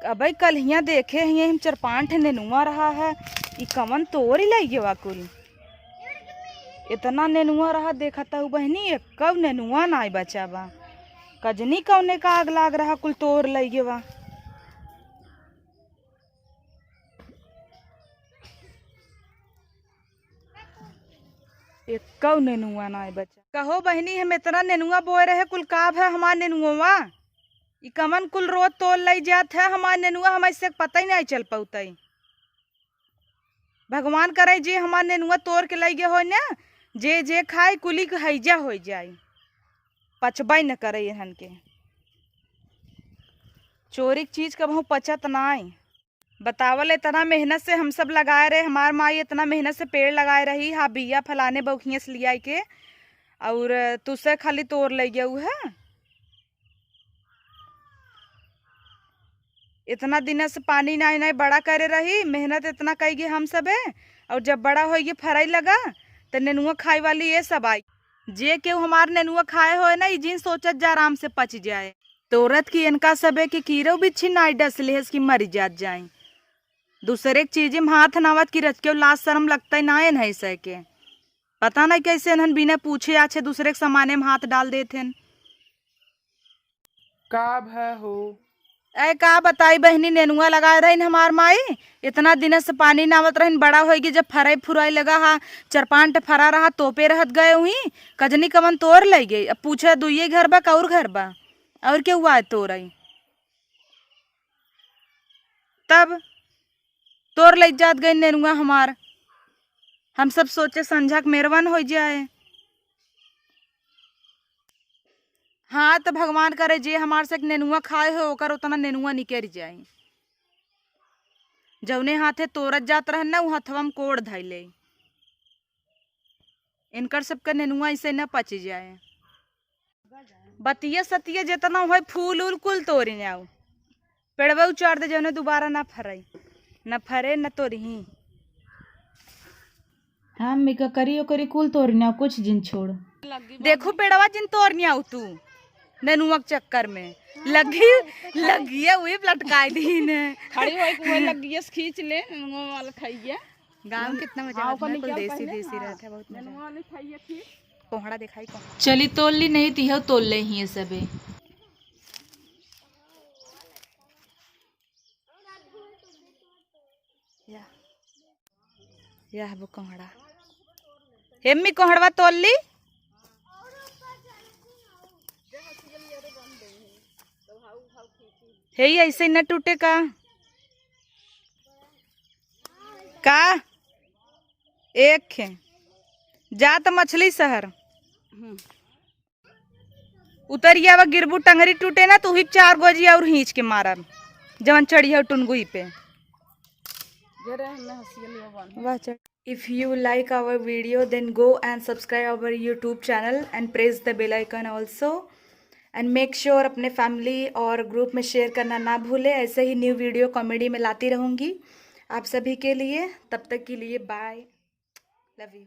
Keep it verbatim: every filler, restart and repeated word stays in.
अबे कल हियाँ देखे हियाँ हम चार पाँच ठे नेनुआ रहा है, ई कवन तोरी लइ गवा कुल। इतना नेनुआ रहा देखत हऊ बहिनी, एक्कउ नेनुआ नाई बचा बा। कजनी कउने का आग लाग रहा कुल तोर लइ गवा। एक्कउ नेनुआ नाई बचा। कहो बहिनी, हम इतना नेनुआ बोए रहे, कुल का भा हमार नेनुआ? ई कमन कुल रोज तोल लई जात है हमार नेनुआ, हम ऐसे पता ही नहीं चल पौतई। भगवान करे जे हमार नेनुआ तोर के लई गए होय ना, जे जे खाए कुली के हैजा होई जाए, पचबई न करे इहन के। चोरी के चीज कबहू पचत नाई। बतावल, इतना मेहनत से हम सब लगाए रहे, हमार माई इतना मेहनत से पेड़ लगाए रही, हाँ, बिया फलाने बौखिए से लियाई के, और तुसे खाली तोर लई गऊ है। इतना दिन से पानी नाई नाई बड़ा करे रही, मेहनत इतना कई गए हम सबे, और जब बड़ा होई गए फराई लगा, तो नेनुआ खाए वाली ये सब आई। जे केहू हमार नेनुआ खाए होए ना, ई जिन सोचत जा आराम से पच जाए। तोरत की इनका सबे के कीड़ो बिच्छी नाई डस लेहस कि मरी जात जाए। दूसरे के चीज में हाथ नावत की रच के लाज शर्म लगता ही ना इन्हें सह के। पता नहीं कैसे इन्हन बिना पूछे आछे दूसरे के सामाने में हाथ डाल देत हन। का भय हो? ऐ का बताई बहिनी, नेनुआ लगाए रहिन हमार माई, इतना दिन से पानी ना आवत रहिन, बड़ा होई गई, जब फराई फुराई लगा हा, चार पाँच ठे फरा रहा, तोपे रहत गए हुई, कजनी कमन तोर लई गई। अब पूछे दुइये घर बा, कौर घर बा, और केहू आए तोरई? तब तोर लई जात गई नेनुआ हमार, हम सब सोचे संझा के मेरवन हो जाए। हाँ, तो भगवान करे जे हमार से नेनुआ खाए हो, ओकर उतना नेनुआ निकल जाए। जौने हाथे तोरत जात रहन ना, उ हथवा में कोड़ धइले। इनकर सबके नेनुआ ऐसे न पच जाए। बतिया सतिया जितना होए, फूल उल कुल तोरी आऊ, पेड़वा उचार दे, जौने दोबारा ना फरे, ना फरे, ना तोरही। हम मिका करी ओकरी कुल तोरनी आऊ, कुछ जिन छोड़। देखो पेड़वा जिन तोरनी आऊ तू, नेनुआ के चक्कर में लगी, लगी है, वही लटकाए दी ने। खड़ी होई के वही लगी है, खींच ले, नेनुआ वाला खाइए। गाँव में कितना मजा हाँ, आता है, ओकर कुल निकाल देसी, पहले, देसी हाँ। रहता है, बहुत मजा। नेनुआ वाली खाइए फिर। कोहड़ा दिखाई, कोहड़ा। चली तोल ली, नहीं तिहो तोल ले ही सबे। या, या वो कोहड़ा। हेम्मी कोहड़वा तोल ली। हे, ऐसे न टूटे का? का? एक है। जा त मछली शहर। हम्म। उतरिया वा गिरबू टंगरी टूटे ना, तो ही चार गोजी और हींच के मारब, जवन चढ़िया टुनगुई पे। जरे हमें हंसिया लिया बांध। वाह, चढ़। If you like our video, then go and subscribe our YouTube channel and press the bell icon also. And make sure अपने family और group में share करना ना भूले। ऐसे ही new video comedy में लाती रहूँगी आप सभी के लिए। तब तक के लिए bye, love you।